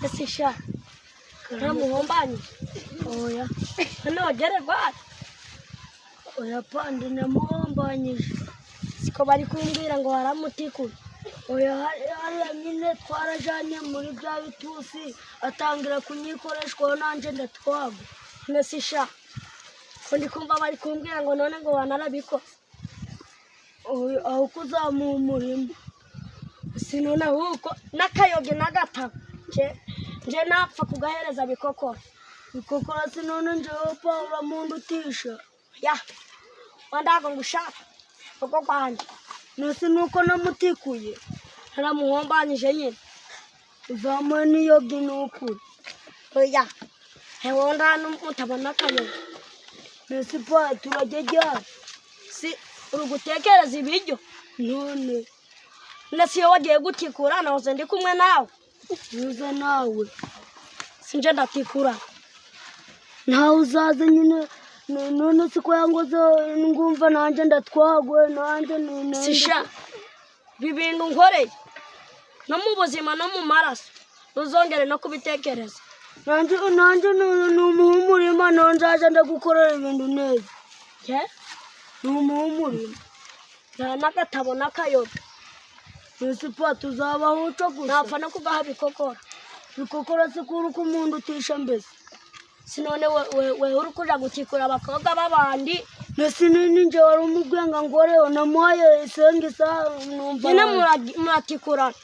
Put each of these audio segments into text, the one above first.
Ese sha ntamuhombanye? Oya. Hano wagererwa? Oya pandi, namuhombanyije. Siko bari kumbwira ngo waramutikuye? Oya, hariya nyine twarajanye muri bya bitusi, atangira kunyikoreshwaho, nanjye ndatwagwa. None sha ko ndi kumva bari kumbwira ngo none ngo wanarabikoze? Oya, aho kuzamuha umurima. Si none ahubwo n'akayoge n'agatabo nje napfa kugahereza bikokora. Bikokora si none njewe pa uramundutisha. Ya wandago ngushaka uko kwanjye. Nose nuko namutikuye? Naramuhombanyije nyine. Uzamuhe n'iyogi ni ukuri. Oya, hewe nta n'umutabona akayoge. Mbese pa turajya ryari? Si uri gutekereza ibiryo? None. None iyo wagiye gutikura nahoze ndi kumwe nawe. Uza nawe. Sinje ndatikura. Ntawe uzaza nyine. None siko yangoze ngumva nanjye ndatwagwe nanjye. Si sha ibi bintu nkoreye no mu buzima no mu maraso ntuzongere no kubitekereza. Nanjye numuha umurima, none nzaja ndagukorera ibintu neza. Ye? Numuha umurima. Nta n'agatabo n'akayoga. Mbese pa tuzabaho uco gusa. Napfa no kugaha bikokora. Bikokora si kuri ko umuntu utisha mbese. Si none we uri kuja gutikura abakobwa b'abandi? Mbese ninjye wari umubwiye ngo ngoreho, namuhaye isengisa numva. Nyine muratikurana.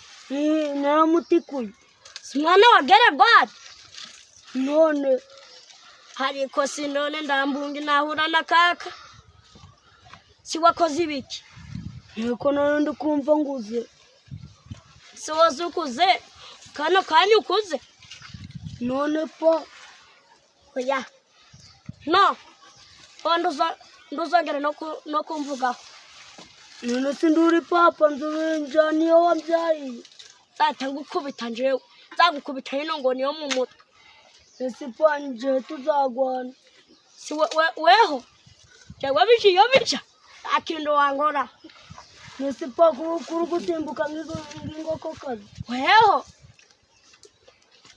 Naramutikuye. Si mwana wa geregwari? None. Ariko si none ndambunga nahura na kaka, si wakoze ibiki? Nuko none ndi kumva nguze. Si woze ukuze kano kanya ukuze? None pa. Oya, no nduzongere no kumvugaho. None si nduri papa nzubinja niyo wambyaye. Nzahita ngukubita njewe, nzagukubita hino ngo niyo mu mutwe. Ese pa nje tuzagwana? Si weho jewe bica iyo bica akintu wangora. Ese pa kuri gusimbuka nk'inkokokazi. Weho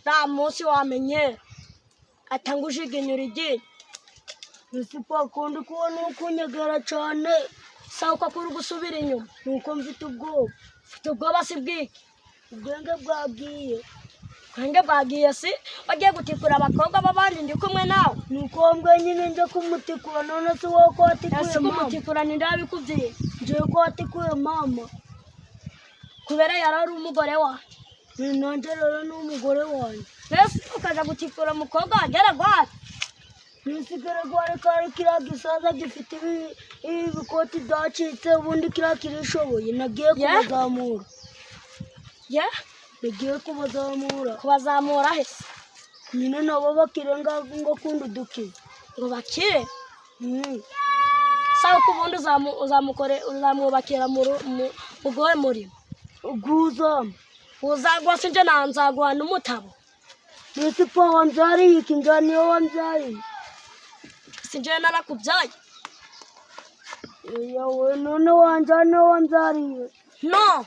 nta munsi wamenyera atangujiginyura iryinyo. Ese pa kundi kubona ukunyegera cane. Sawa uko kuri gusubira inyuma. Nuko mfite ubwoba. Ufite ubwoba si bwiki? Ubwenge bwagiye. Ubwenge bwagiye? Si wagiye gutikura abakobwa b'abandi ndi kumwe nawe? Nuko mbwe nyine nje kumutikura, none se wowe ko watikuye Ese mama? Kumutikura ni ndabikubwiye. Njewe ko watikuye mama? Kubera yari ari umugore wanjye. Nanjye rero ni umugore wanjye. Mbese ukaja gutikura umukobwa wagera gwari? Nisigare gwari kari kiriya gisaza gifite ibikoti byacitse, ubundi kiriya kirishoboye, nagiye kubazamura. Ye? Nagiye kubazamura. Kubazamura he? Nyine nabo bakirenga ngo kundi udukiza. Ngo bakire? Sawa ko ubundi uzamukore uzamwubakira mu guhe murimo? Ubwuzama. Uzagwa sinje nanzaguha n'umutabo. Mbese pa wambyariye iki? Njya niyo wambyariye. Sinje narakubyaye. Yawe none wanja niyo wambyariye. No.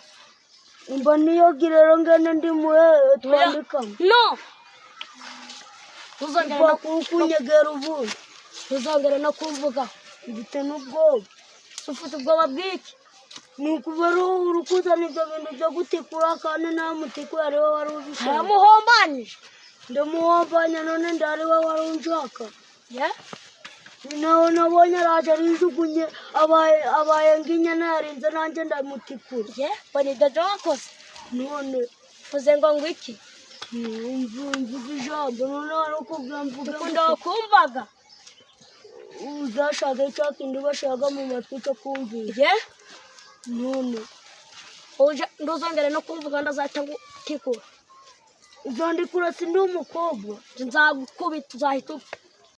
Imba niyo rero ngene ndi muhe twandikamo. No, ntuzongere Pa no kukunyegera ubundi. Ntuzongere no kumvugaho. Mfite n'ubwoba. Ufite ubwoba bw'iki? Ni ukubera uri kuzana ibyo bintu byo gutikura kandi nta mutikuye, ariwe wari ubishaka. Haramuhombanyije. Ndamuhombanya none ndari we wari unshaka. Ye? Nawe nabonye araje arijugunye, abaye nk'inyana yarinze, nanjye ndamutikura. Ye, mbona ibyo wakoze. None. Uvuze ngo iki? Mvuga ijambo none wari ukubwira mvuge. Ukunda wakumvaga. Uzashaka cya kindi bashaka mu matwi cyo kumvisha. Ye? None. Uje nduzongere no kumvuga, ndazahita ngutikura. Uzandikura si ndi umukobwa. Nzagukubita uzahita upfa.